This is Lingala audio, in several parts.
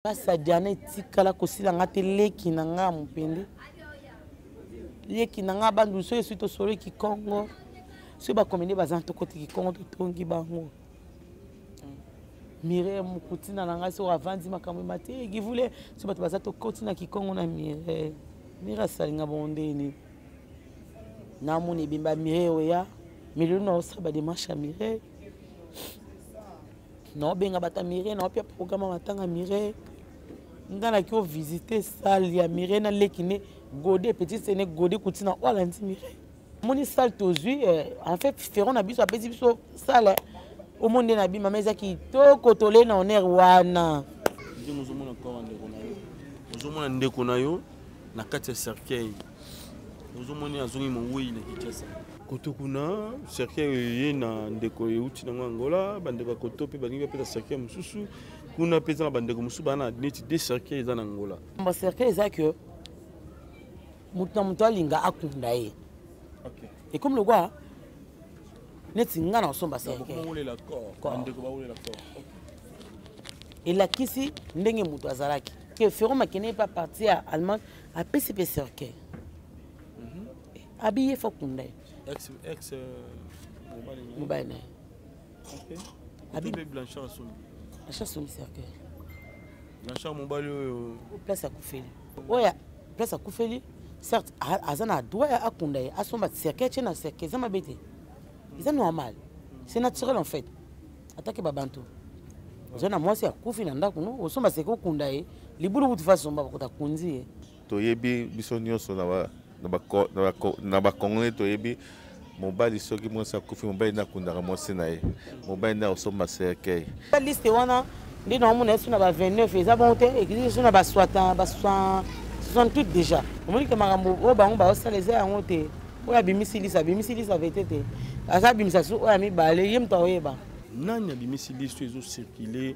Pasi ya Diana etikala kosila nga te leki na nga ya mopende leki na nga bandu soki esui tosolo kikongo soki bakomende baza na tokoti kikongo totongi bango Mireille mokutina na ngai soki avandi makambo emati eh, givule soki bato baza tokoti na kikongo na Mireille Mireille asalinga bongo ndeni namona ebemba Mireille oya milelo na osala bademarche ya Mireille naobenga bato ya Mireille naopia programme ya matanga Mireille nga naki ovisite salle ya Mireille na leki ne Gode petit sene Gode kutina oyo alandi Mireille omoni salle tozwi eh, en fait ferron na biso apesi biso salle eh, omoni nde na bima ma eza kitoko tolei na honneur wana ndenge ozomona kora ndeko na yo ozomona ndeko na yo na kati ya cercueil ozomoni azongi mowei na kinshasa koto kuna cercueil eye na ndeko euti nango angola bandeko ya koto mpe balingi bapesa cercueil mosusu kuna mpe eza na bandeko mosusu baa na neti de cercueil eza na angola ba cercueil eza ke moto na moto alinga akunda ye ekomi lokwa neti nga na kosomba cercueil elakisi ndenge moto azalaki ke ferro makene pa parti ya allemagne apesi mpe cercueil mhm. abi ye fo kunda ye ex euh, mobali na ye abi blanchard asombi blanchard asombi cercueil blanchard mobali oyo place akufeli oyo place akufeli certes aza na droit ya akunda ye asomba cercueil atie na cercueil eza mabe te eza normal c'est naturel en fait atake babantu oza na mwasi akufi na ndako no osomba seke okunda ye libulu kutu fa somba bakota kunzi ye toyebi biso nyonso na bakongole toyebi mobali soki mwasi akufi mobali nde akundaka mwasi na ye mobali nde akosomba cercueil liste wana nde naomona yesu na ba 29 eza bongo te ekisi so na ba 68 déjà omoni ke makambo oyo bango baosala eza yango te oyo abimisi liste abimisi liste avete te aza abimisa su oyo ya mibale ye moto akoyeba nani abimisi liste oyo ezocircule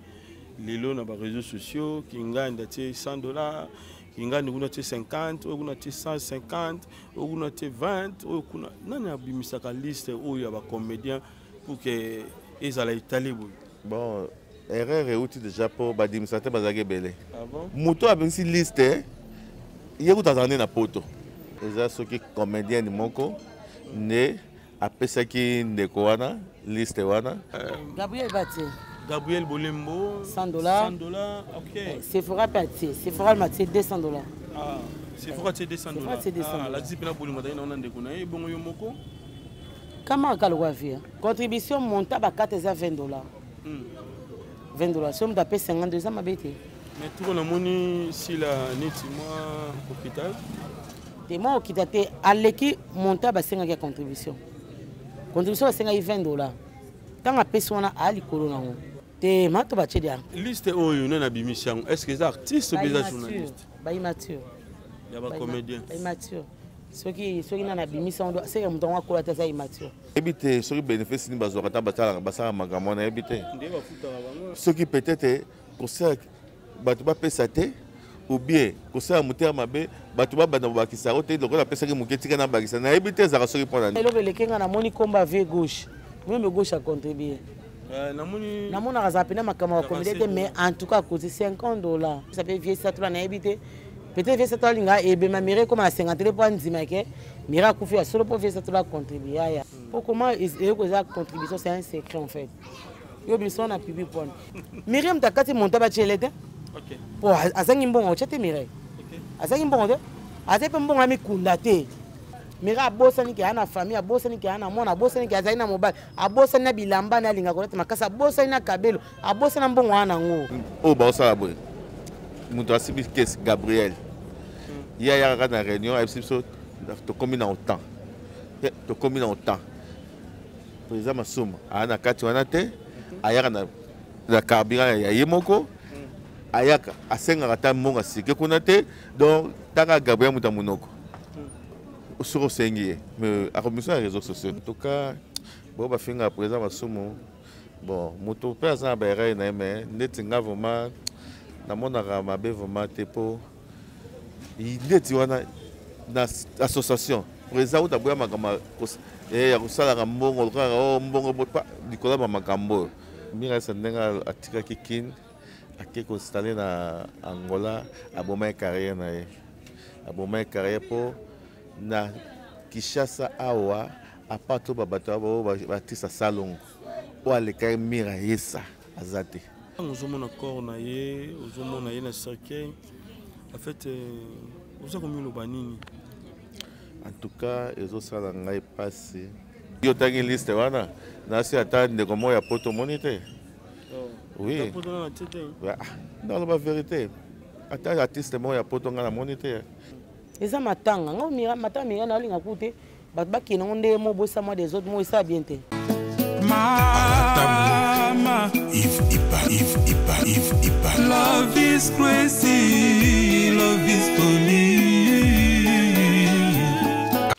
lelo na bareseau sociaux kingandi atie 100 dollars kingandi kuna atie 50 oyo kuna atie 150 oyo kuna atie 20 oyo kuna nani abimisaka liste oyo ya bacomédien pour que ezala etale boye bon erreur euti déjà mpo badimisa te bazalaki ebele ah moto abimisi liste ye kutu azala nde na poto eza soki comédienne moko nde apesaki ndeko wana liste wana euh, gabriel batie gabriel bolembo 100 dollars 100 dollars ok eh, sephora mpe atie sephora matie 200 dollars ah, sephora atie 200 dollars ah, alakisi mpe na bolingo azali na wana ndeko na ye bongo yo moko kama kaka lokwa vie contribution monta bakata eza 20 dollars 20 dollars soki moto ape 50 eza mabe te mais tuko namoni sila neti mwa hôpital te mwa okita te aleki monta basengaki ya contribution contribution basengaki 20 dollars ntango apesi wana aa likolo nango te mato batie dia liste oyo nani abimisi yango est ce que eza artiste obe eza journaliste baimmature ya bacomédien baimmature soki soki nani abimisi yango seke moto yango akola te aza immature yebi te soki bénéfice nini bazwaka ntango basalaka basalaka makambo wana yebi te soki peut-être kosala bato bapesa te ou bien kosala motema mabe bato babanda kobakisa yango te lokola apesaki moke tika nabakisa nayebi te ezalaka soki mpo na eloko eleki nga namoni komba vie gauche meme gauche acontribue euh, namonaka azala mpena makambo ya komede te mais en tout cas akozi 50 dollar ça pe vie satola nayebi te peut-être vie satola alinga ebema mire ekoma na 50 mpo andima ke mire akufi ya solo mpo vie satola acontribue yaya mpo comment eloko eza contribution c'est un secret en fait yo biso na public pona Miriam takati monta batiele te po azangi mbongo otya te Mireille azangi mbongo te azali mpe mbongo ya mikunda te Mireille abosani ke aa na famille abosani ke aa na mwana abosani ke azali na mobali abosani na bilamba na alinga kolata makasi abosani na kabelo abosani na mbongo wana nango oyo baosala boye moto asimbi kesi gabriel ye ayaka kaka na réunion ayebisi biso tokomi na otan tokomi na otan président masumu aya na kati wana te ayaka na, na carburant ya ye moko ayaka asengaka ata mbongo asike kuna te donc taka gabriel moto ya monoko soki osengi ye mais akomisa na réseau sociaux en tout cas bo bafingaka président masumu bon moto mpe aza na baerreur na ye mais ndeti nga vraiment namonaka mabe vraiment te mpo ndeti wana na association président uta boya makambo eh, ya kosalaka mbongo kaka o oh, mbongo likolo ya bamakambo oyo mirasa ndenge atikaki kin Ake koinstalle na Angola, abomaki carrière na ye, abomaki carrière mpo na Kinshasa awa, apart to babato oyo batisa salongo oyo alekaki Mira Yesa aza te. Ntango ozomona corps na ye, ozomona ye na cercueil, en fait oza komiloba nini? En tout cas ezosala ngai mpasi. Yo otangi liste wana nasi ata ndeko moko ya poto omoni te? Oui, naloba vérité, ata artiste moko ya poto ngai namoni te. Eza matanga ngai mira matanga mira naolinga ku te bato bakende yango ndenge mo bosa mwa des autres mo esala bien te. Mama Yves Ipa, Yves Ipa, Yves Ipa. Love is crazy, love is funny.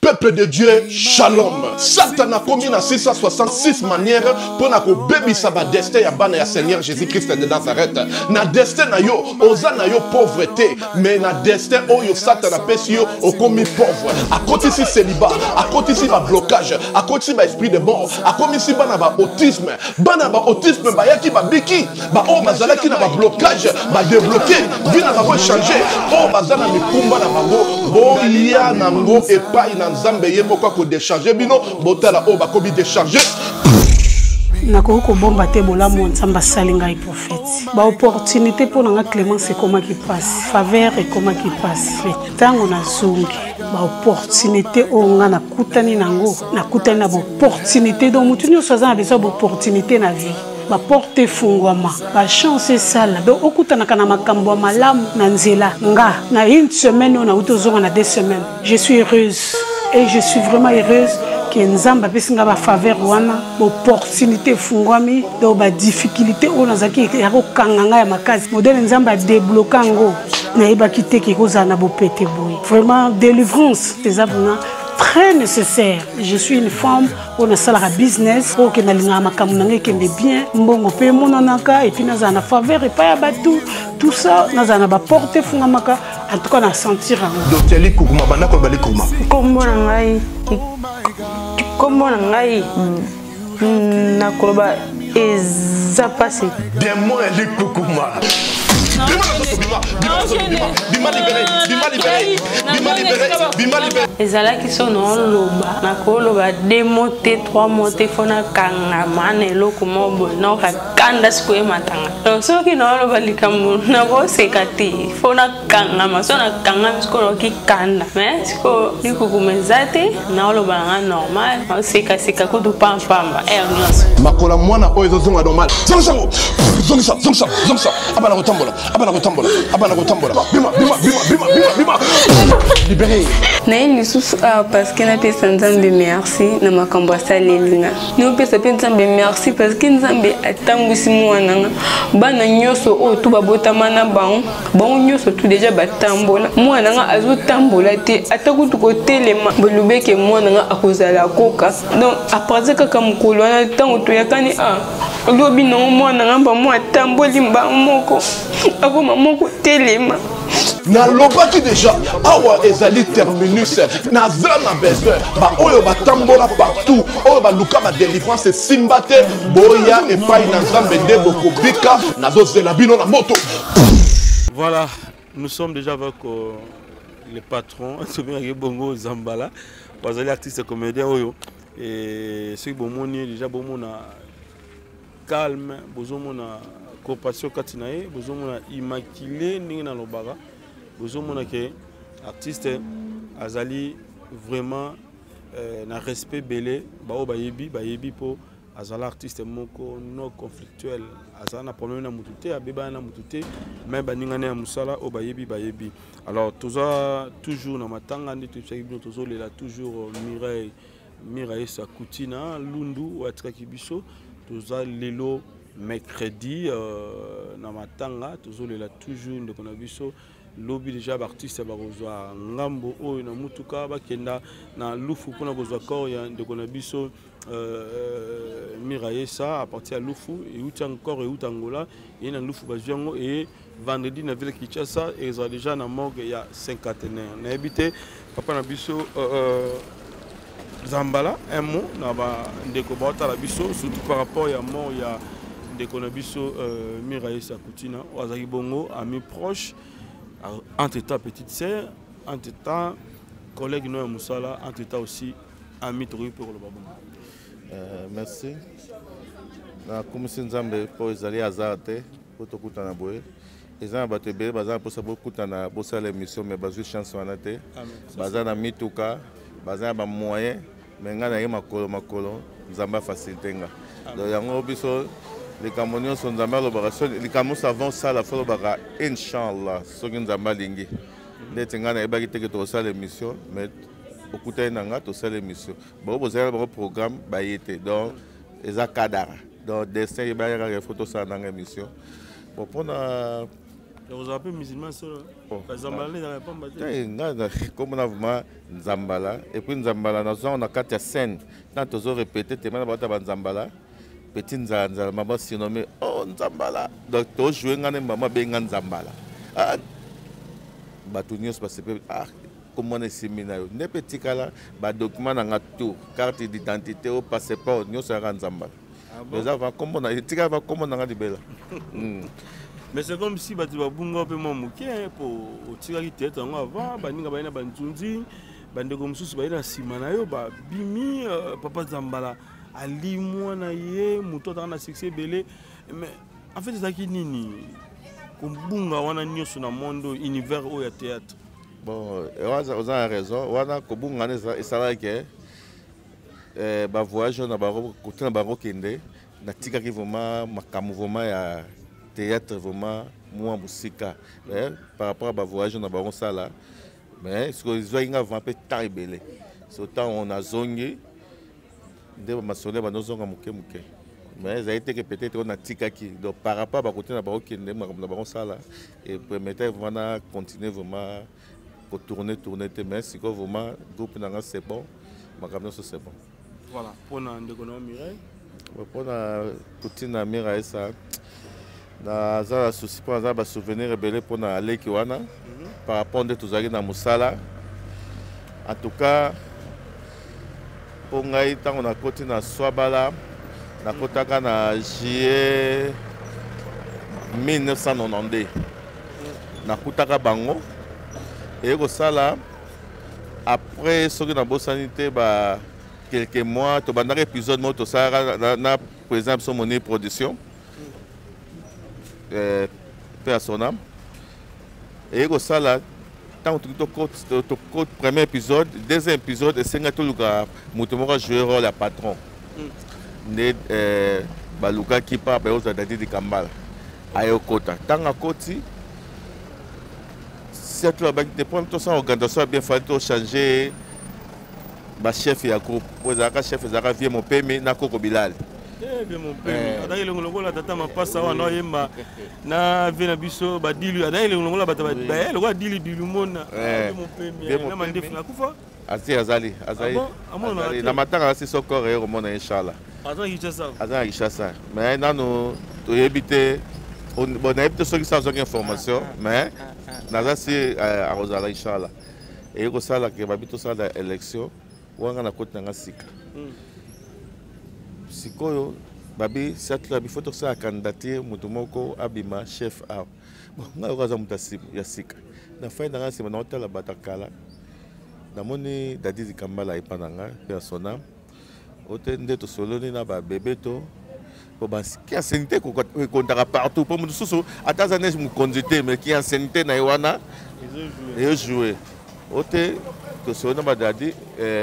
Peuple de Dieu, shalom. Satan akomi na 666 manière mpo na kobebisa badestin ya bana ya Seigneur Jésus-Christ de Nazareth. Na destin na yo, oza na yo pauvre te, mais na destin oyo Satan apesi yo, okomi pauvre. Akotisi célibat, akotisi ba blocage, akotisi ba esprit de mort, akomisi bana ba autisme. Bana ba autisme bayaki babiki, ba oyo bazalaki na ba blocage, ba débloqué, vie na bango changer. Oyo baza na mikumba na bango, boya nango epai na Nzambe ye moko akodecharge bino, botala oyo bakomi décharge. Nakoki kobomba te bolamu oyo Nzambe asali ngai, prophète. Baopportunité mpo na nga, Clémence, ekomaki mpasi, faveur ekomaki mpasi. Mais ntango nazongi, baopportunité oyo nga nakutani nango, nakutani na baopportunité. Donc motu nyonso aza na besoin ya baopportunité na vie, baporte efungwama, bachance esala, donc okutanaka na makambo ya malamu na nzela. Nga na une semaine oyo nauti ozonga, na 2 semaines, je suis heureuse et je suis vraiment heureuse ke Nzambe apesi nga bafaveur wana, baopportunité efungwami. Donc badifficulté oyo nazalaki ya kokanga ngai ya makasi, modèle Nzambe adébloquer yango, nayebaki te ke kozala na bopete boye. Vraiment, délivrance eza vraiment très nécessaire. Je suis une femme oyo nasalaka business, oyo okende alingaka makambo na ngai ekende bien, mbongo mpe emonanaka, et puis nazala na faveur epai ya bato, tout ça, nazala na baporte efungamaka. En tout cas na sentir yango. Docteur Likukuma, banda koloba Likukuma. Nkombo na ngai nakoloba eza mpasi. Démon ya Likukuma, bima na nzoto, bima, bima na nzoto, bima, bima, libéré, bima, libéré, bima, libéré, bima, libéré. Ezalaki so naoloba, nakoloba deux mots te, trois mots te, fo nakangama na eloko moko boye, naoka kanda sikoyo ematanga. Donc soki naoloba likambo, nakoseka te, fo nakangama. So nakangami sikoyo, naoki kanda. Mais sikoyo likukuma eza te, naoloba nanga normal, naosekaseka kutu pampamba aire nyonso. Makolo ya mwana oyo ezozonga normal. Zongisa yango, zongisa, zongisa, zongisa. Abana kotambola, abana kotambola, abana kotambola. Bima, bima, bima, bima, bima, bima, libéré. Naye lisusu awa parce que napesa Nzambe merci na makambo asaleli nga. Naopesa mpe Nzambe merci parce que Nzambe atambwisi mwana nga. Bana nyonso oyo tu babotama na bango, bango nyonso tu déjà batambola, mwana nga azotambola te, ata kutu kotelema. Bolobeke mwana nga akozala koka. Donc à partir kaka mokolo wana, ntango toyakani a lobi nango, mwana nga mbamo atamboli mbango moko, akoma moko telema. Nalobaki déjà, awa ezali terminus. Naza na besoin baoyo batambola partout, oyo baluka badélivrance esimba te. Boya epai na Nzambe nde bokobika. Nazozela bino na moto. Voilà, nous sommes déjà avec le patron tobengaki bongo Zambala, bazali artiste comédien oyo. E soki bomoni déjà, bomona calme, bozomona coopération kati na ye, bozomona immaculé ndenge nalobaka, bozomona ke artiste azali vraiment na respect ebele. Baoyo bayebi, bayebi mpo azala artiste moko non conflictuel, azala na problème na motu te, abebana na motu te, mais baningani ya mosala oyo bayebi, bayebi. Alors toza toujours na matanga nde toyebisaki bino, tozolela toujours Mireille Miraesa Kutina Lundu oyo atikaki biso. Toza lelo mercredi na matanga, tozolela toujours ndeko na biso. Lobi déjà baartiste bakozwa ngambo oyo na mutuka, bakenda na Lufu mpona kozwa corps ya ndeko na biso Miraesa. À partir ya Lufu euti encore, euti Angola, eye na Lufu, bazwi yango eye vendredi na ville Kinshasa, ezala déjà na morgue ya Cinquantenaire. Nayebi te, papa na biso Zambala, un mot na bandeko baotala biso, surtout par rapport ya mort ya Ndeko na biso euh, Miraesa Kutina oyo azalaki bongo ami proche entre temps petite sœur, entre temps collègue no ya mosala, entre temps aussi ami, tokoki mpe koloba bongo. Euh, merci. Nakumisi Nzambe mpo ezali hasard te mpo tokutana boye. Eza na bato ebele baza na mposa bokutana bosala émission, mais bazwi chance wana te. Baza na mituka, baza na bamoyen, mais ngai naye makolo makolo, Nzambe afacilite nga. Donc yango biso likambo nyonso Nzambe alobaka, likambo nyonso avant osala fo olobaka inchallah, soki Nzambe alingi. Ndeti ngai nayebaki te ke tokosala émission, mais okutani na nga, tosala émission. Bango bozali na bango programme baye te, donc eza kadara, donc destin eyebaki kaka ifo tosala nanga émission. Bon, mpona ozala mpe musulman solo, bazambala nde ezalaka pamba te. Nga komona vraiment Nzambala, et puis Nzambala nazwango na kati ya scène ntango tozo répété tema na bauta banzambala petit nzala nzala, mama surnommé oh Nzambala. Donc tojoue nga nde mama abenga Nzambala. Ah, bato nyonso basepe, ah, komona esimbi na yo nde mpe etikala badocument na nga tout, carte d'identité o passeport nyonso yaka Nzambala. Ah, eza va kombo na etikala va kombo na nga libela. Mais c'est comme si bato babunga mpe mwa moke mpo otikaki théâtre yango avant baninga baye na banzunzi, bandeko mosusu baye na nsima na yo babimi. Papa Nzambala alimwa na ye, moto azalaka na succès ebele, mais en fait ezalaki nini kobunga wana nyonso na monde oyo, univers oyo ya théâtre? Bon, oza na raison wana. Kobunga wana esalaki bavoyage na bango, kote na bango kende. Natikaki vraiment makambo vraiment ya théâtre vraiment mwa mosika par rapport à bavoyage na bango sala, mais sikoyo ezwaki nga vraiment mpe temps ebele. So ntango nazongi nde bamasolo bandozonga moke moke, mais ezali te ke peut-être oyo natikaki. Donc par rapport bakote na bango kende, makambo na bango sala et permettait vraiment na continuer vraiment kotourner tourner te. Mais sikoyo vraiment groupe na nga c'est bon, makambo nyonso c'est bon. Voilà, mpona ndeko na yo Mireille? Mpona kotina Miraesa, naza na souci mpo naza na basouvenir ebele mpona aleki wana par rapport nde tozalaki na mosala. En tout cas mpo ngai ntango nakoti na Swabala, nakotaka na juillet 1992, nakutaka bango eye kosala. Après, soki nabosani te, ba quelques mois tobandaka épisode moko tosalaka na président biso Moni Production, mpe ya son âme. Eye kosala ntango toki tokoti premier épisode, deuxième épisode, esengaki toluka moto moko ajoue rôle ya patron. Nde balukaki mpa bayozwa Dadi Dikambala. Ayokota, ntango akoti, surtout abaki te problème, tosala organisation ya bien, fali tochange bachef ya groupe. Oyo ezalaka chef ezalaka Vie Mopemi na Koko Bilali. Vie Mopemi azalaki elongo lokola tata mapasa wana oyemba na vie na biso badilu, azalaki elongo lokola bato lokola dili dilumona. Vie Mopemi na mandefu nakufa. Asi azali azali na matanga asi sokor eye komona inchallah. Aza na Kinshasa? Aza na Kinshasa, mais nanu toyebi te. Bon, nayebi te soki sa azwaki information, mais naza si akozala inchallah. Eye kosala ke babi tosala élection wanga, na koti nanga sika. Sikoyo babi satla bifo tosala candidature, moto moko abima chef awa. Bon, ngai yoka aza moto ya sika, na fai nanga nsima naotala bato ya kala, namoni Dadi Dikambala epa na ngai mpe ya sonam ote nde tosololi na babebe to po ki ancienneté ekontaka partout, po mosusu ata aza neti mokonzi te, mais ki ancienneté na ye wana ezojoue ote. Tosololi na badadi,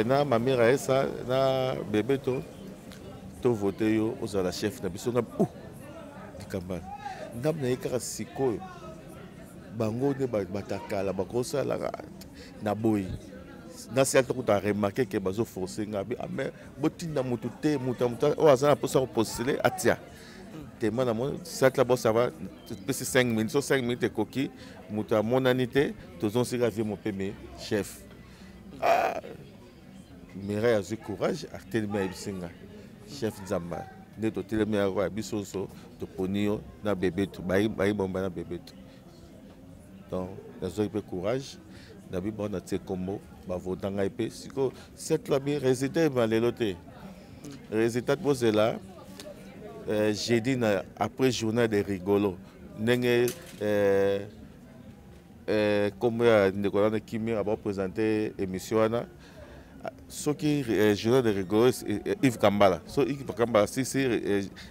na mamira esa na bebe to tovote yo ozala chef na biso. Nga Dikambala ngambo na ye kaka sikoyo, bango nde batakala bakosalaka na boye. Nasi ata kuta remarke ke bazoforce nga bi, mais botinda motu te, moto ya moto oyo aza na mposa kopostule atia tema na moni satla. Bo ça va, topesi 5 minutes, so 5 minutes ekoki, moto amonani te, tozonsika Vie Mopemi chef. Ah, Mireille azwi courage, atelemi, ayebisi nga: "Chef Nzamba, nde totelemi yango ya biso nyonso, toponi yo na bebeto bayi bomba na bebeto." Donc nazwaki mpe courage, nabi bon, natie kombo, bavota ngai mpe. Sikoyo cette labi résultat ebima lelo te, résultat bozela. euh, jeudi na après journée de rigolo ndenge euh, euh, nkombo ya ndeko wana kimi abaprésente émission wana soki eh, journal de rigolo eh, eh, Yves Kambala so Yves Kambala si si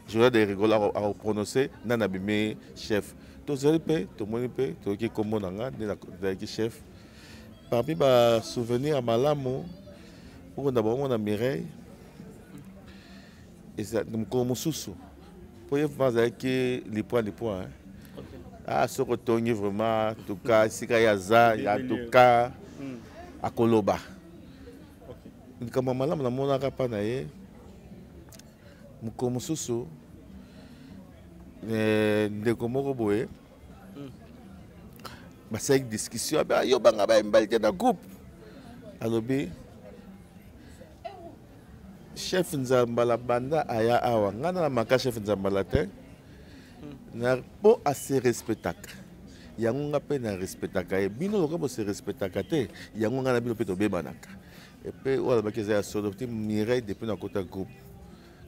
journal de rigolo akoprononce nani abimi chef tozali mpe tomoni mpe toyoki nkombo na nga nde nazalaki chef parmi basouvenir ya malamu okonda bango na Mireille mokolo mosusu mpo ye vraiment azalaki lipwa lipwa ah soki otongi vraiment tuka esika ye aza ya tuka hmm. akoloba likambo ya malamu namonaka mpa na ye mokolo mosusu eh, ndeko moko boye hmm. basalaki discussion yo banga bayembali te na groupe alobi chef nzambala banda aya awa ngai na maka chef nzambala te na mpo ase respectaka yango nga mpe na respectaka ye bino lokola bose respectaka te yango ngai na bino mpe tobebanaka epe oyo alobaki eza ya solo te mireille depuis nakota groupe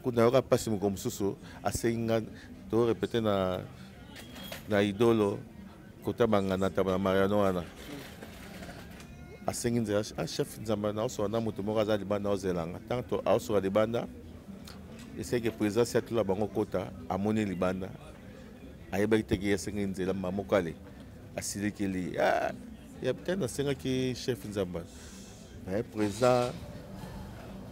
kutu nayoka mpasi mokolo mosusu asengi nga torepete na na idolo kota bangana taba na mariano wana asengi nzela ah, chef nzambe naosola na moto moko aza libanda aozela nga ntango aosola libanda eseke présence ya tula bango kota amoni libanda ayebaki te ke ye asengi nzela ma moko ale asilikeli ah, ya te nasengaki chef nzambe naye président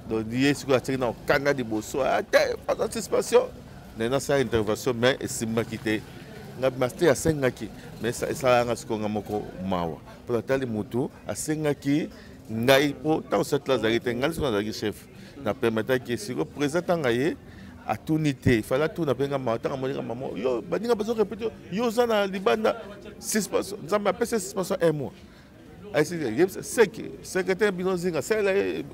donc ye sikoyo atiaki na okanga liboso ah, te aza suspension naye nasala intervention mais esimbaki te nga master asengaki mais esalaka nga sikoyo nga moko mawa mpo natali motu asengaki ngai mpo ntango satla azalaki te ngai sikoyo nazalaki chef na permetaki sikoyo président ntanga ye atuni te ifale atuna mpe nga mawa ntango amoni nga mama yo baninga bazo repete yo oza na libanda suspension nzambe apesi suspension un mois ayebisa seke secrétaire bino zinga salela ye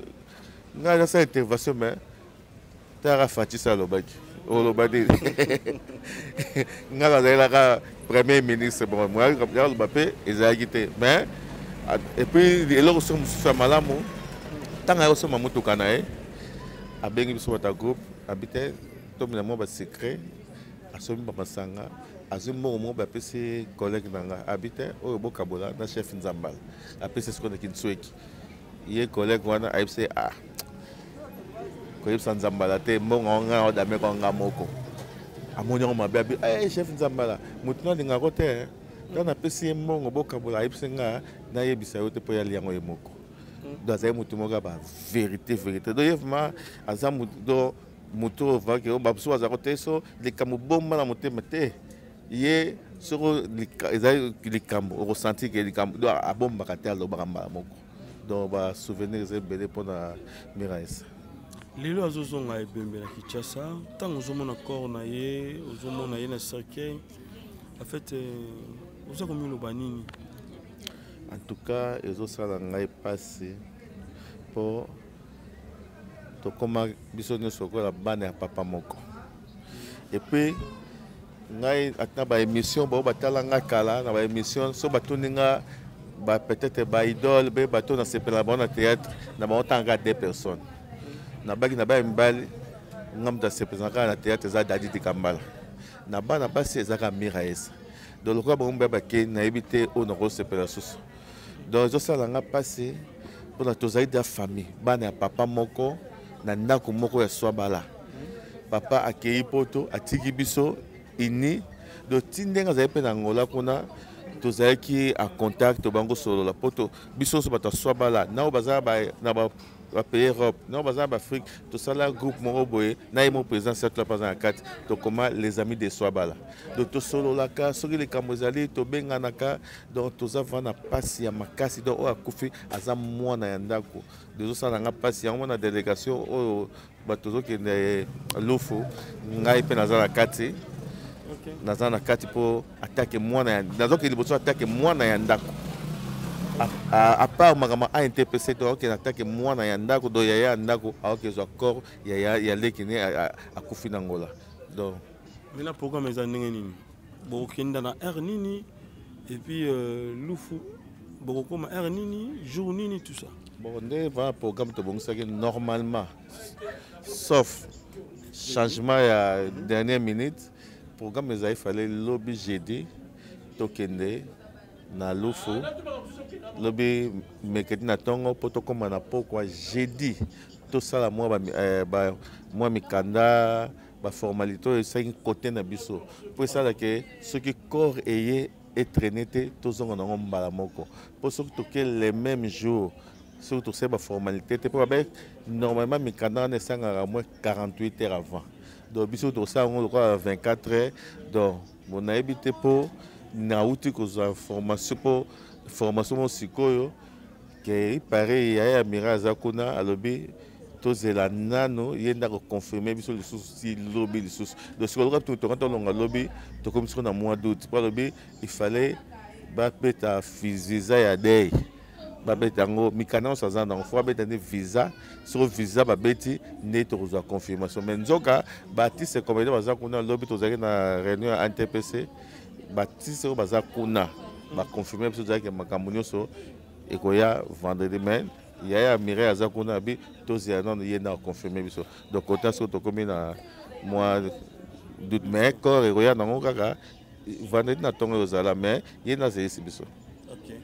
ngai nasala intervention mais tara fatisa alobaki oloba nini ngai nazalelaka premier ministre bon aloba mpe ezalaki te mais epuis eloko soki mosusu ya malamu ntango aye kosomba motuka na ye abengi biso bato ya groupe abi te tomela mwa basecret asombi bamasanga azwi mbongo moko bapesi collègue na nga abi te oyo bokabola na chef nzambala apesi sikoyo na kinsueki ye collègue wana ayebisi ye ah koyebisa nzambala te mbongo yango ngai odameko nga moko amoni yango mabe abi hey, eh, chef nzambala moto no alingako te ntango napesi ye mbongo bokabola ayebisi nga nayebisa yo te mpo yali yango ye moko donc azali moto moko ya baverité vérité donc ye vraiment aza moto donc moto oyo vake oyo bamosusu bazala kote so likambo bomba na motema te ye soko ezali likambo okosentir ke likambo donc abombaka te alobaka mbala moko donc basouvenir eza ebele mpona miraesa lelo azozonga ebembe na kinshasa ntango ozomona corps na ye ozomona ye na cercueil en fait euh, oza komiloba nini en tout cas ezosala ngai mpasi mpo tokoma biso nyonso lokola bana ya papa moko epuis ngai ata baémission bao batala nga kala na baémission so batuni nga ba peut-être baidole be bato nasepela bango na théâtre na bango tanga deux personnes nabaki na baya mibali nga moto asepelaka kaka na théâtre eza dadi dikambala na bana basi eza kaka miraesa donc lokola bango mibali bakei nayebi te oyo nakosepela susu donc ezosala nga mpasi mpona tozali da famille bana ya papa moko na ndako moko ya swabala papa akei poto atiki biso ini donc ti ndenge azali mpe na angola kuna tozalaki en contact tobango solola mpo biso nyonso bato ya swabala na oyo baza na bapays europe na oyo baza na baafrike tosala groupe moko boye na ye moko président satula mpe aza na kati tokoma les amis de swabala donc tosololaka soki likambo ezali tobenganaka donc toza vraiment na mpasi ya makasi donc oyo akufi aza mwana ya ndako ezosala nga mpasi yango mona délégation oyo bato tozokende eh, lufu ngai mpe naza na kati naza na kati mpo atake mwana ya nazokende liboso atake mwana ya ndako à part makambo antpc to akokende atake mwana ya ndako do yaya ya ndako akokezwa corps ya ya leki ne akufi na ngola donc maintenant programme eza ndenge nini bokokenda na heure nini et puis euh, lufu bokokoma heure nini jour nini tout ça bon nde va programme tobongisaki normalement sauf Changement ya dernière minute. Programme ezali fallait lobi jeudi tokende na Lufu lobi mercredi na ntongo mpo tokóma na pokwa jeudi tosala mwa eh, ba, mwa mikanda baformalité oyo esangi kote na biso mpo esala ke soki corps eye etraine te tozonga nango mbala moko mpo soki toke le même jour soki tosali baformalité te mpo babe normalement mikanda wana esangaka moins 48 heures avant donc biso tosala yango lokola 24 heures donc bon nayebi te mpo nauti kozwa formation mpo formation moko sikoyo ke ipare yaya ya mira aza kuna alobi tozela nano ye nde akoconfirme biso lisusu ti lobi lisusu donc sikoyo lokola toka tolonga lobi tokomi sikoyo na mois d'août mpo alobi il fallait babeta visa ya dei babeta yango mikanda nyonso aza nango fo babeta nde visa soko visa babeti nde tokozwa confirmation mais nzoka baartiste comédien baza kuna lobi tozalaki na réunion ya ntpc baartiste oyo baza kuna baconfirme biso tozalaki makambo nyonso ekoya vendredi mais yaya mireille aza kuna abi tozela nano ye nde aconfirme biso donc kota soki tokomi na mwa doute mais corps ekoya nango kaka vendredi na ntongo ekozala mais ye nde azelisi biso okay.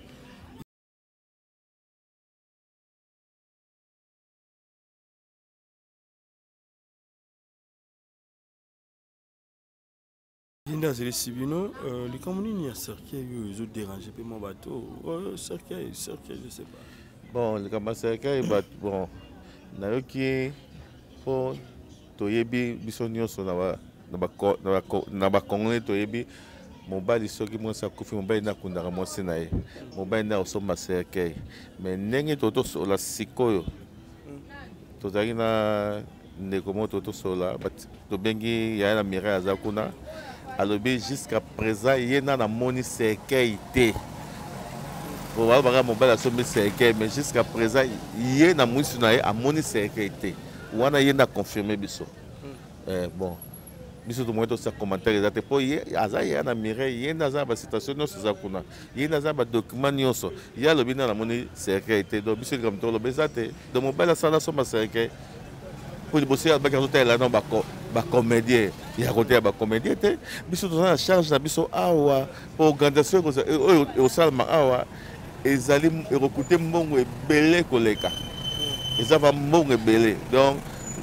Ye nde azelisi bino euh, likambo nini ya cercueil oyo ezoderange mpe mwa bato euh, cercueil cercueil je sais pas bon likambo ya cercueil bato bon nayoki mpo toyebi biso nyonso na bacongolais toyebi mobali soki mwasi akufi mobali nde akundaka mwasi na ye mobali nde akosomba cercueil mais ndenge totosola sikoyo tozalaki na ndeko moko totosola tobengi yaya na mireille aza kuna alobi jusqu'à présent ye na namoni cercueil te po balobaka mobali asombi cercueil mais jusqu'à présent ye na misu na ye amoni cercueil te wana ye nde aconfirme biso hmm. eh, bon biso tomoki tosala commentaire eza te mpo ye aza ye na mireille ye nde aza na basituation nyonso eza kuna ye nde aza na badocument nyonso ye alobi nde namoni cercueil te donc biso likambo toloba eza te donc mobali asala asomba cercueil mpo liboso ye alobaki azotalela nao bacomédien ya koteya bacomédien te biso toza na charge na biso awa mpo organisation oyo ekosalama awa ezali ekokute mbongo ebele koleka eza va mbongo ebele donc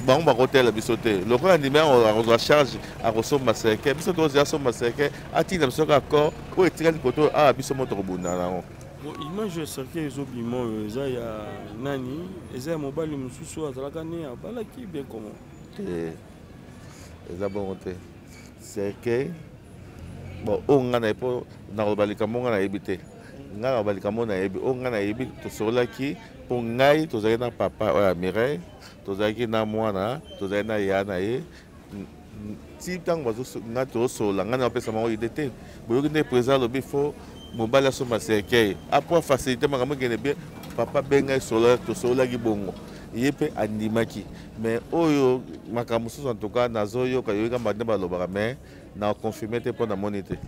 bango bakotela biso te lokola ndimi akozwa charge akosomba cercueil biso tozela asomba cercueil atinda biso kaka corps oyo etikali koto awa biso mo tokobunda nango image ya cercueil ezobima oyo eza ya nani eza ya mobali mosusu oyo azalaka ne abalaki bien comment te eza bongo te cercueil bon oyo ngai naye mpo nakoloba likambo ngai nayebi te ngai nakoloba likambo nayebi oyo ngai nayebi tosololaki mpo ngai tozalaki na papa oyo ya mireille tozalaki na mwana tozalaki na ya na ye ti ntango ngai tozosolola ngai napesa bango ide te boyoki nde président alobi fo mobali asomba cercueil apo afacilité makambo ekende bien papa benga esolola tosololaki bongo ye mpe andimaki mais oyo makambo mosusu en tout cas nazoyoka yoki kamba nde balobaka mais na confirme te mpo namoni te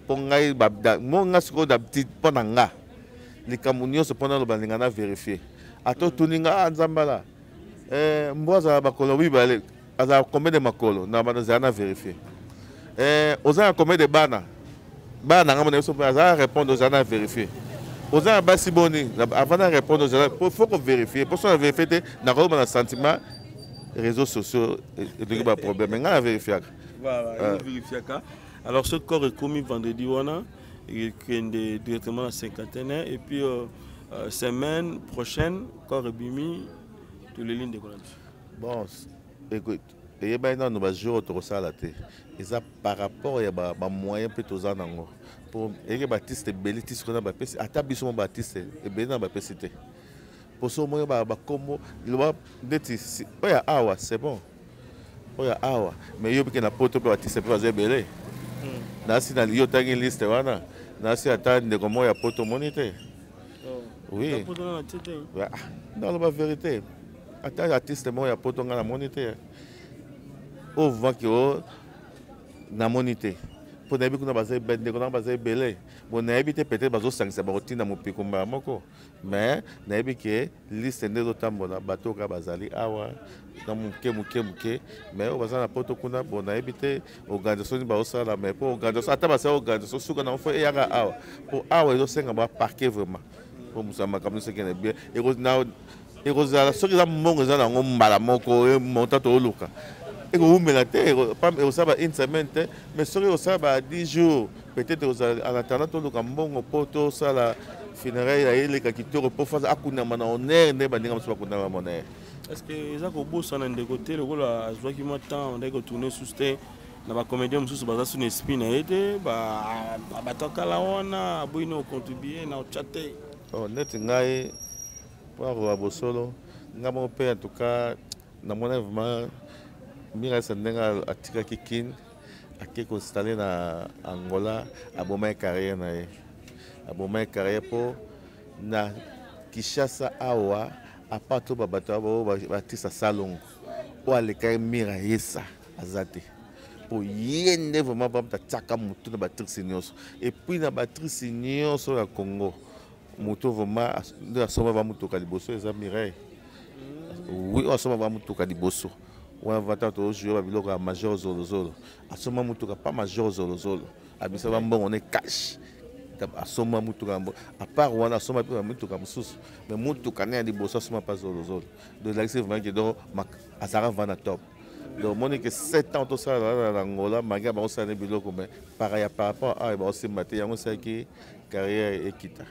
mpo ngai mo ngai sikoyo d'habitude mpo na nga likambo nyonso mpo naloba ndinga na verifie ata otuni nga ah, nzambala eh, mbwa azala bakolo mibale azala combien de makolo na bana zala na verifie eh, oza na combien de bana bana na ngai mona biso mpe azala répondre ozala na verifie oza na basi boni avant na répondre ozala faut ko vérifier mpo so na vérifie te nakoloba na sentiment réseaux sociaux elingi baproblème ngai na vérifiaka voilà euh. vérifiaka alors ce corps ekomi vendredi wana ekende directement na cinquantenaire et puis euh, euh, semaine prochaine corps ebimi toleli ndeko na biso bon écoute eyebani nano bajour oyo tokosala te eza par rapport ya bamoyen mpe toza nango mpo eyeke baartiste ebele ti sikoyo na bapesi ata biso mo baartiste ebele na bapesi te mpo so omoni bakombo loba ndeti oyo ya awa c'est bon oyo ya awa mais yo mpe na poto mpe baartiste mpe baza ebele hmm. nasi na yo otangi liste wana nasi ata ndeko moko ya poto omoni te oh. oui ah, naloba vérité ata artiste moko ya poto ngai namoni te oyo vaki o namoni te Mpo nayebi kuna baza ndeko nanga baza ebele. Bon, nayebi te, peut-être bazosangisa, bakotinda mopiko mbala moko, mais nayebi ke liste nde ezotambola. Bato kaka bazali awa na moke moke moke, mais oyo baza na Poto kuna, bon, nayebi te organisation nini baosala. Mais mpo organisation, ata basala organisation, suka nango fo eyaka awa, mpo awa ezosenga baparquet vraiment, mpo mosala makambo nyonso ekende bien. Ekozala soki eza mbongo, eza nango mbala moko montant tooluka, ekowumela te, ekosala ba une semaine te. Mais soki ekosala ba 10 jours, peut-être ekozala en attendant toluka mbongo mpo tosala funéraille ya eleka kitoko, mpo faza akundama na honneur nde bandinga mosusu bakundama na honneur. Est ce que eza kobosana ndeko te, lokola azwaki mwa temps, ondaki kotourne susu te na bacomédien mosusu, baza su na esprit na ye te, bato akala wana, aboyi na ocontribue na otya te? Oh, neti ngai, mpo akoba bosolo, ngai moko mpe, en tout cas namona vraiment Mirasa ndenge atikaki Kin, ake koinstalle na Angola, abomaki carrière na ye, abomaki carrière, mpo na Kinshasa awa, apart to babato oyo batisa salongo oyo alekaki Mira Yesa aza te, mpo ye nde vraiment bamutu atiaka motu na batrice nyonso. Et puis na batrice nyonso ya Congo, moto vraiment nde asomba bamutuka liboso eza Mireille. Oui, oyo asomba bamutuka liboso wana, vata tojoue babiloko ya Major Zolozolo, asomba mutuka pa Major Zolozolo, abisa bambongo ne cash, asomba mutuka. À part wana, asomba mpe bamutuka mosusu, mais mutuka ne ya liboso asomba pa Zolozolo. Donc ezalaki vraiment ke donc azalaka vraiment na top. Donc omoni ke 7 ans tosala na Angola, malgré bakosala ne biloko, mais par ya par rapport awa bakosimba te. Yango esalaki carrière ekita.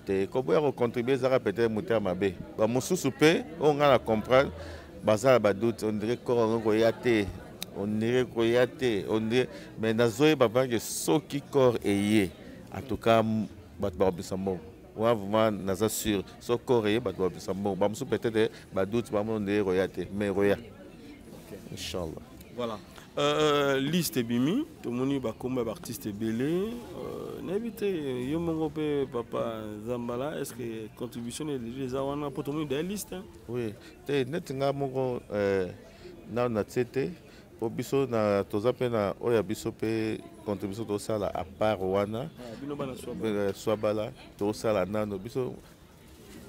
Te, koboya kocontribue ezaka peut-être moto ya mabe. Bamosusu mpe oyo ngai na comprendre, baza na badoute, on dirait corps yango koya te, on dirait koya te, on dirait. Mais nazoyeba vraiment ke soki corps eye, en tout cas bato bakobisa mbongo wana, vraiment naza sûr. So corps eye, bato bakobisa mbongo. Bamosusu peut-être badoute, bamona on dirait koya te, mais koya, inchallah. Voilà, liste ebimi, tomoni bakombo ya baartiste ebele. Nayebi te, yo moko mpe papa Zambala, est ce que contribution deja eza wana? Mpo tomoni daya liste. Oui, te, neti nga moko nano natie te, po biso na toza mpe na oyo ya biso mpe contribution tosala à part wana. Swabala tosala nano biso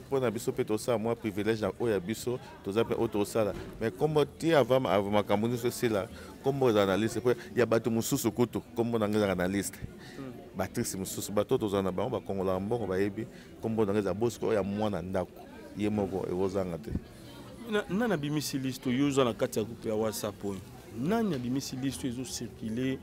mpo na biso mpe tosala mwa privilège na oyo ya biso toza mpe oyo tosala. Mais kombo ti avant makambo nyonso esila, kombo ezala na liste, mpo ya bato mosusu kutu kombo na ngai ezalaka na liste. Batrice mosusu, bato tozala na bango, bakongolaka mbongo, bayebi kombo na ngai eza bosiko oyo ya mwana ndako ye moko ekozanga te. Nani abimisi liste oyo oza na kati ya groupe ya WhatsApp oyo? Nani abimisi liste oyo ezocircule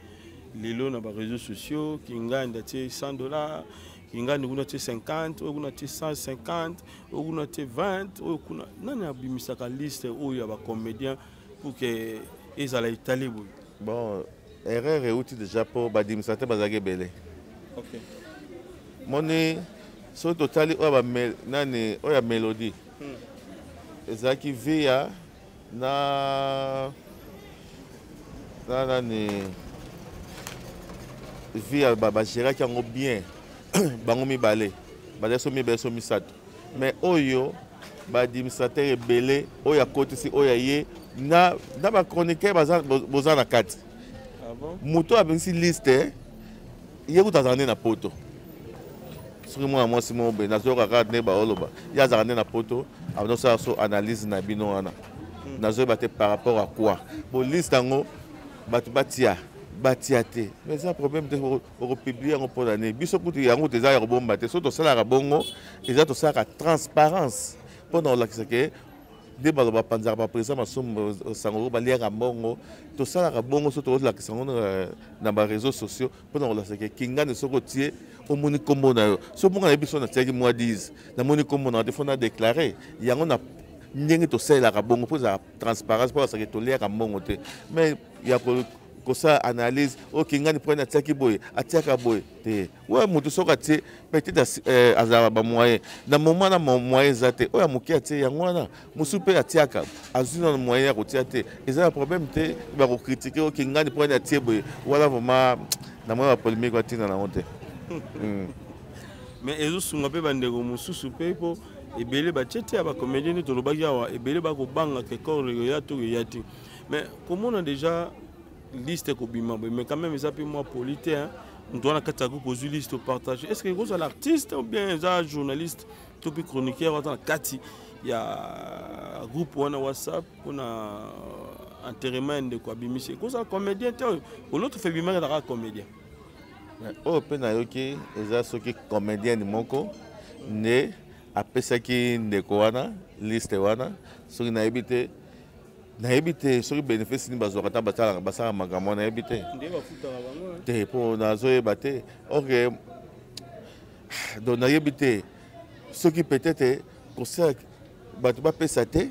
lelo na baréseaux sociaux, kingandi atie 100 $, kingandi kuna tie 50, oyo kuna tie 150, oyo kuna tie 20, oyo kuna? Nani abimisaka liste oyo ya bacomédien pour ke ezala etali boye? Bon, erreur euti déjà mpo baadministrateur bazalaki ebele. Moni soki totali oyo nani, oyo ya Mélodie, ezalaki via na nani, via bagéraki yango bien bango mibale, bazali so mibale so misato. Mais oyo baadministrateur ebele, oyo akotisi oyo aye na bachroniqueur boza na kati. Moto abengisi liste, ye kuta azala nde na Poto. Soki mwana mwasi moko boye, nazoyoka kaka nde baoloba ye azalaka nde na Poto, azosala so analyse na bino wana, nazoyeba te par rapport à quoi. Bo liste yango, bato batia, batia te, mais eza problème te. Okopublie yango mpo na nini? Biso kutu yango te, eza ya kobomba te. So tosalaka bongo, eza tosalaka transparence mpo na kolakisa ke nde baloba bapanzaka baprésident Masumu sango oyo baliaka mbongo. Tosalaka bongo so tolakisa yango na baréseaux sociaux mpo na kolakisa ke kingani, soki otie, omoni nkombo na yo. So bongo nayebi so natiaki mwa 10, namoni nkombo na yo te, fo na déclare yango na ndenge tosalelaka bongo mpo ezala transparence, mpo basaki toliaka mbongo te. Mais ya kosala analyse oyo kingani mpo atiaki boye, atiaka boye te, oyo moto soki atie, peut-être azalaka bamoyen na moment na moyen eza te, oyo ya moke atie yango wana. Mosusu mpe atiaka, azwi nano moyen ya kotia te, eza na problème te. Bakocritiquer oyo kingani mpo atie boye wana, vraiment na moyen bapolémique batinda nango te. Mais ezosunga mpe bandeko mosusu mpe, mpo ebele batie te ya bacomédien nde tolobaki awa, ebele bakobanga ke corps eya to eya te. Mais komona déjà Liste ekobima boye, mais quand même eza mpe mwa poli te, hein. Moto wana kati ya groupe ozwi liste opartage, est ce que ekozala artiste ou bien eza journaliste to mpe chroniqueur aza na kati ya groupe wana WhatsApp mpona enterrement ya ndeko abimisi? Ekozala comédien te oyo oloto fe ebimaki, ezalaka comédien. Oyo mpe nayoki eza soki comédienne moko nde apesaki ndeko wana liste wana. Soki nayebi te, nayebi te soki bénéfice nini bazwaka ntango basalaka basalaka makambo wana, nayebi te. Nde bafutaka bango. Te, mpo nazoyeba te. Ok, donc nayebi te soki peut-être kosala bato bapesa te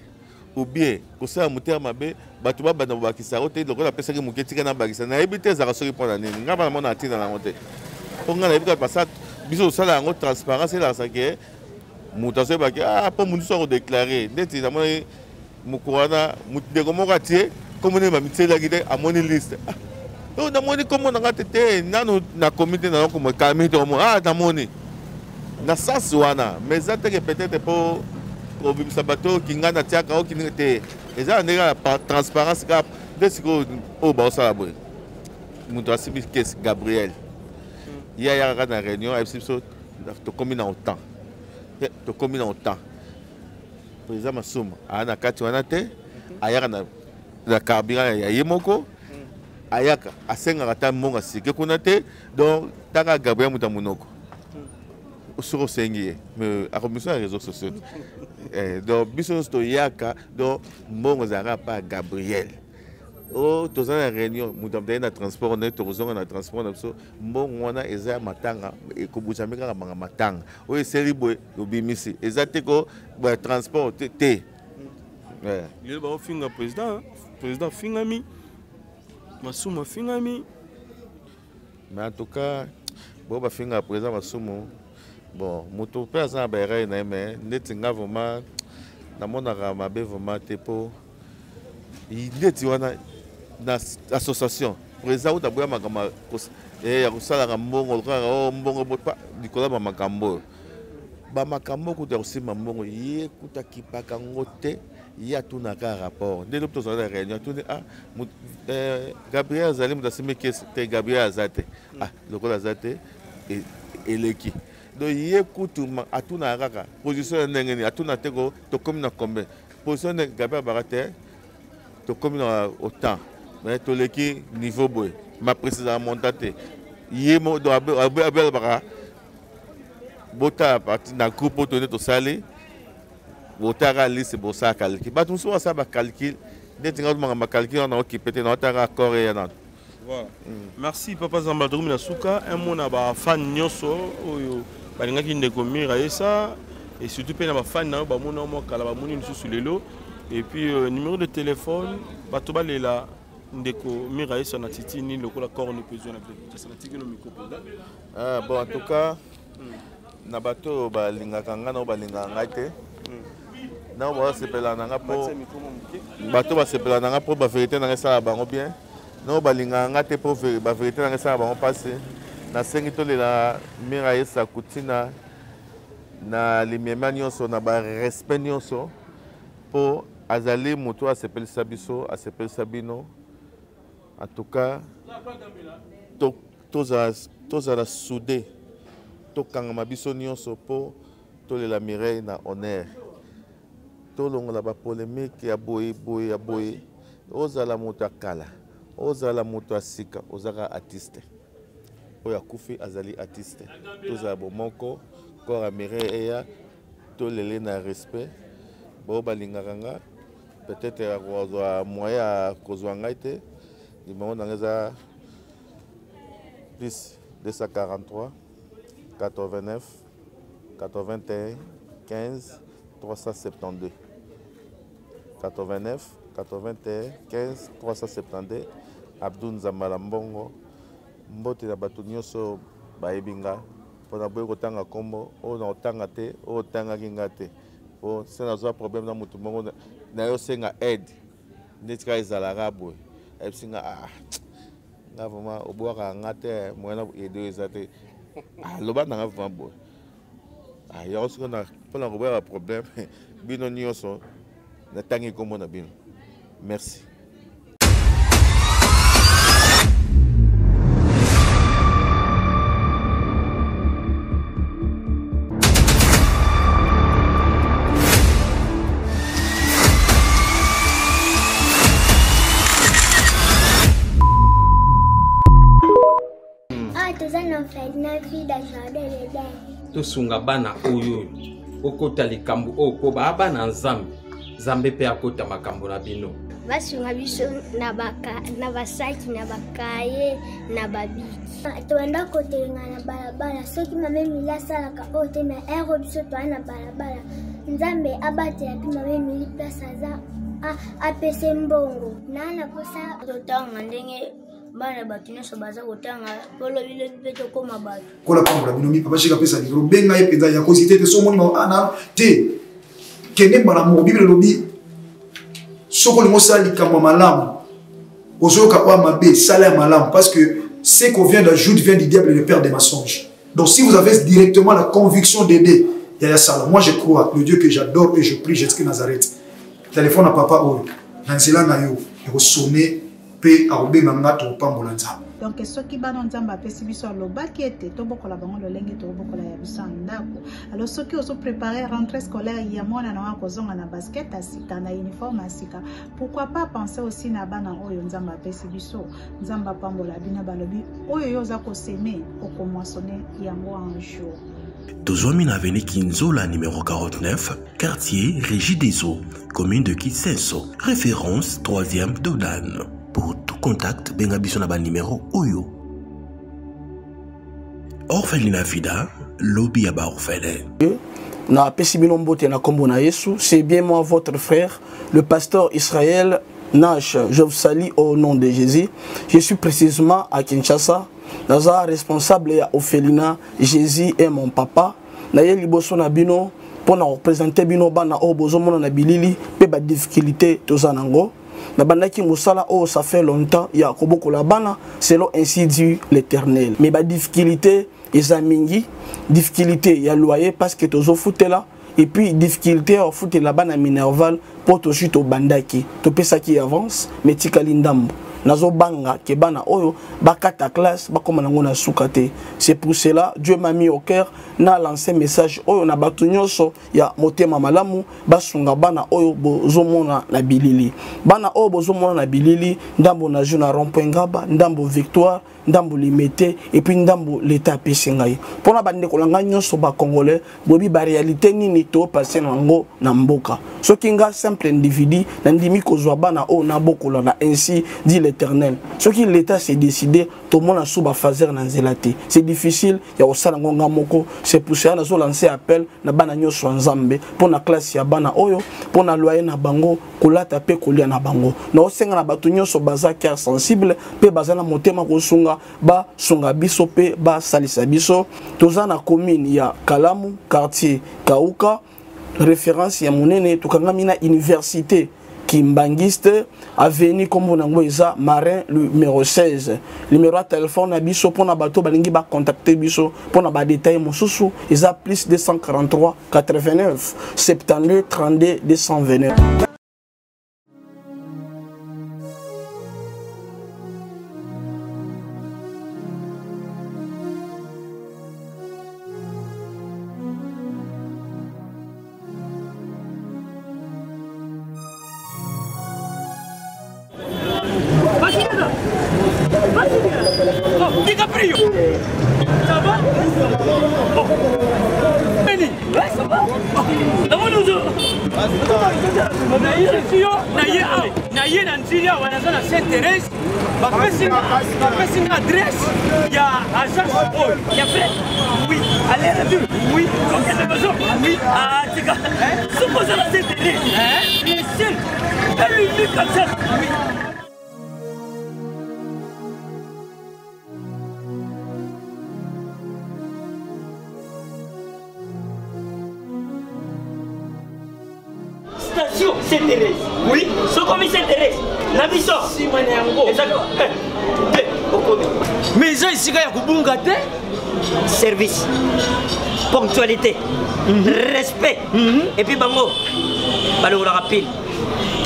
ou bien kosala motema mabe, bato babanda kobakisa yango te. Lokola apesaki moke, tika nabakisa. Nayebi te ezalaka soki mpo na nini. Ngai bana mona ntina nango te, mpo ngai nayebi kaka basala biso tosala yango transparence, elakisa ke moto azoyebaki. Ah, mpo moto so akodéclarer ndeti namoni mokolo wana, ndeko moko atie kombo nini, bamitielaki te, amoni liste. Ah, oyo namoni kombo na nga te. Te, nanu nakomi te, nazokoma ekami te omo. Ah, namoni na sens wana, mais eza teke peut-être mpo kobimisa bato oyo kinga natiaka oyo kininga te. Eza na ndenge ya transparence kaka nde sikoyo oyo baosala boye. Moto asimbi kese, Gabriel, ye ayaka kaka na réunion, ayebisi biso tokomi na autant, tokomi na autant. Président Masumu aya na kati wana te, ayaka na carburant ya ye moko, ayaka asengaka ata mbongo asike kuna te. Donc taka Gabriel, moto ya monoko, soki osengi ye, mais akomisa na réseau sociaux. Donc biso nyonso toyaka, donc mbongo ezalaka pa Gabriel. O toza na réunion, moto aye na transport na ye, tokozonga na transport na biso. Mbongo wana eza ya matanga, ekobusami kaka manga matanga oyo eseli boye, obimisi. Eza te ko transport te te. Lelo baofinga président, président afingami, Masumu afingami. Mais en tout cas bo bafinga président Masumu, bon, moto mpe aza na baerreur na ye, mais ndeti nga vraiment namonaka mabe vraiment te, mpo ndeti wana na association président uta boya makambo ya kosalaka mbongo kaka o mbongo likolo ya bamakambo oyo, bamakambo kuta ya kosimba mbongo, ye kuta akipaka yango te. Ye atunaka rapport nde lobi tozala na réunion, atuni: "Ah, Gabriel azali moto asimbi kesi te?" "Gabriel aza te." "Ah, lokola aza te, eleki." Donc ye kutu atunaka kaka position ya ndenge nini, atuna te ko tokomi na combien position ndenge. Gabriel abaka te, tokomi na autant, mais toleki niveau boye, ma précisaka montant te. Ye alobaka botala parti na groupe oyo tone tosali, botaka liste, bosala calcul. Bato mosusu basala bacalcul neti nga makambo bacalcul wana okipe te, naotaka accord eya nano. Voilà. Merci papa Zamba, tokomi na suka. Un mot na bafan nyonso oyo balingaki ndeko Mira Yesa, et surtout mpe na bafan na yo bamona mwa kala, bamoni lisusu lelo, et puis numéro de téléphone, bato balela ndeko Mira Yesa na titi nini lokola corne mpe zwa na Kinshasa. Natiki no micro mpenza. Ah, bon, en tout cas na bato oyo balingaka ngai, na oyo balingaka ngai te, na oyo basepela na nga mpo bato basepela na nga mpo bavérité na ngai esala bango bien, na oyo balingaka nga te mpo bavérité na ngai esala bango mpasi, nasengi tolela Mira Yesa Kutina na limemia nyonso, na barespect nyonso, mpo azali moto oyo asepelisa biso, asepelisa bino. En tout cas tozala soudé, tokangama biso nyonso mpo tolela Mireille na honneur, tolongola bapolémique ya boye boye ya boye. Ozala moto ya kala, ozala moto ya sika, ozaka artiste oyo akufi azali artiste. Tozala bomoko, corps ya Mireille eya, tolele na respect. Bao balingaka nga, peut-être akozwa moyen ya kozwa ngai te, numéro na ngai eza plus 243 89 81 15 372, 89 81 15 372, Abdou Nzambala Mbongo. Mbote na bato nyonso bayebi nga, mpona boye kotanga nkombo oyo na kotanga te, oyo otangaki nga te, po se nazwa problème na motu moko na yo, osenga aide ndeti kaka ezalaka boye, ayebisi nga: "Ah, nga vraiment obwakaka nga te, moyen na aide oyo eza te." Aloba nanga vraiment boye. Ah, yango sikoyo mpona koboya baproblème, bino nyonso natangi nkombo na bino, merci. Tosunga bana oyo oyo okota likambo oyo mpo baa bana Nzambe. Nzambe mpe akota makambo na bino. Basunga biso na basaki, na bakaye, na babiki. Tobanda kotelenga na balabala soki mama Emilie asalaka oyo te, mais ero biso toya na balabala. Nzambe abatela mpe mama Emilie place aza, apese mbongo na mposa totanga ndenge bana bato nyonso baza kotanga mpo lobilobi mpe tokóma bato. Kola pambola bino mi papa Shika pesa libro benga ye penza ya kozite te so moni ma ana te kende mbala moko. Bible elobi soki olingi osala likambo ya malamu, ozoyoka oyo mabe, sala ya malamu, parce que ce qu'on vient d'ajoute vient du diable, le père des mensonges. Donc si vous avez directement la conviction d'aider Yaya Sala, moi je crois le Dieu que j'adore et je prie, Jésus-Christ Nazareth, téléphone à papa oyo na nzela na yo ekosone mpe akobenga nga, tokopambola Nzambe. Donc soki bana Nzambe apesi biso, alobaki ete tobokola bango lolenge tokobokola ya biso ya ndako. Alors soki ozoprépare rentrée scolaire ya mwana na yo, akozonga na basket ya sika, na uniforme ya sika, pourquoi pas penser aussi na bana oyo Nzambe apesi biso? Nzambe apambola bino. Balobi oyo yo oza kosemer, okomoissonner yango un jour. Tozwami na avenue Kinzola numéro 49, quartier Régie des Eaux, commune de Kisenso, référence 3e Dodan. Pour tout contact, benga biso na ba numéro oyo. Orphelinat Vida, lobi ya ba orphelin. Na apesi bino mbote na kombo na Yesu. C'est bien moi, votre frère, le pasteur Israël Nash. Je vous salue au nom de Jésus. Je suis précisément à Kinshasa. Naza responsable ya orphelinat Jésus est mon papa. Naye liboso na bino mpo na koprésenter bino bana oyo bozomona na bilili mpe badifficulté toza nango. Nabandaki mosala oyo ça fait longtemps ya kobokola bana selon ainsi dit l'Éternel, mais badifficulté eza mingi. Difficulté ya loyer parce que tozofutela, et puis difficulté ya kofutela bana minerval mpo tozwi, tobandaki, topesaki avance mais tikali ndambo. Nazobanga ke bana oyo bakata classe, bakóma nango na suka te. C'est pour cela Dieu m'a mis au cœur na lancé message oyo na bato nyonso ya motema malamu, basunga bana oyo bozomona na bilili. Bana oyo bozomona na bilili, ndambo nazwi na rond-point Ngaba, ndambo Victoire, ndambo Limete, et puis ndambo leta apesi ngai. Mpona bandeko na ngai nyonso bacongolais, boyebi baréalité nini topase nango na mboka. Soki nga simple individu nandimi kozwa bana oyo nabokola na ainsi dit l'Éternel, soki l'État s'est décidé, tomona su bafaser na nzela te. C'est difficile ya kosala yango nga moko. C'est pour cela nazolancer appel na bana nyonso ya Nzambe mpo na classe ya bana oyo, mpo na loyer na bango, kolata mpe kolia na bango. Naosenga na bato nyonso baza cœur sensible mpe baza na motema kosunga, basunga biso mpe basalisa biso. Toza na commune ya Kalamu, quartier Kauka, référence ya monene. Tokangami na université Kimbangiste, avenue kombo nango eza Marin numéro 16. Numéro ya telefone na biso mpona bato balingi bacontacte biso mpona badetail mosusu eza plus 243 89 72 32 229. DiCaprio. Ça va? Oh. Benny. Ouais, ça va? Namoni ozo. Naye awa, naye na Nzili awa, naza na Sainte Thérèse. Bapesi nga adresse ya agence oyo. Ya vrai? Oui. Aller retour? Oui. Okende besoin? Oui. Ah, tika. Soki oza na Sainte Thérèse, le seul et l'unique agence. Oui. Station Sainte Thérèse. Oui, sokomi Sainte Thérèse. Na biso. Sima na yango. Eza te okomi. Mais eza esika ya kobunga te. Service, ponctualité, respect. Et puis bango balongolaka pile.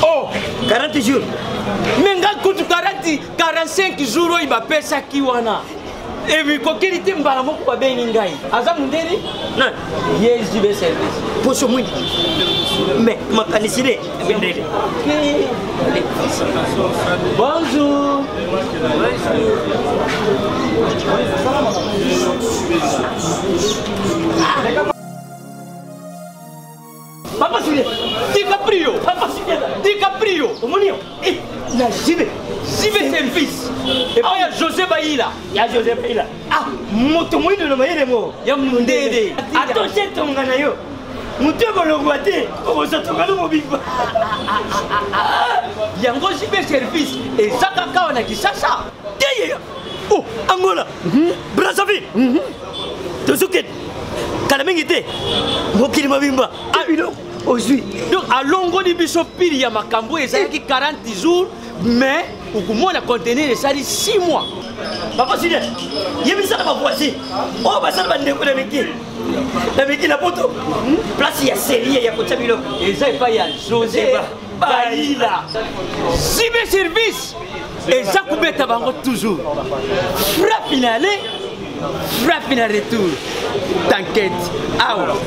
Oh, 40 jours. Mais nga kutu 40 45 jours oyo bapesaki wana ebikokeli te. Mbala moko babengi ngai, aza mondeli nani ye JB Service. Poso mwindi mais makanisi ne mindele. Bonjour. DiCaprio. DiCaprio. Omoni yo. Eh, na JB. JB service. Epai ya José Bayila. Ya José Bayila. Ah, moto moyindo na mayele mo. Ya mundele. Attention tonga na yo. Moto ekolongwa te, okozwa tonga no mobimba. Yango JB service eza kaka awa na Kinshasa. Te ye. Oh, Angola. Brazzaville. Tozokende. Kala mingi te. Mokili mobimba. Ah, biloko ozwi. Donc alongoli biso pili ya makambo ezalaki 40 jours mais okomona conteneur esali 6 mois. Papa Sylvain, yebisa na bavoisin oyo basala bandeko na miki na miki na poto place ya serie ya kotya biloko eza epai ya José Bayila. Sibe service eza kobeta bango toujours frappe na aller frappe na retour t'inquiète awa.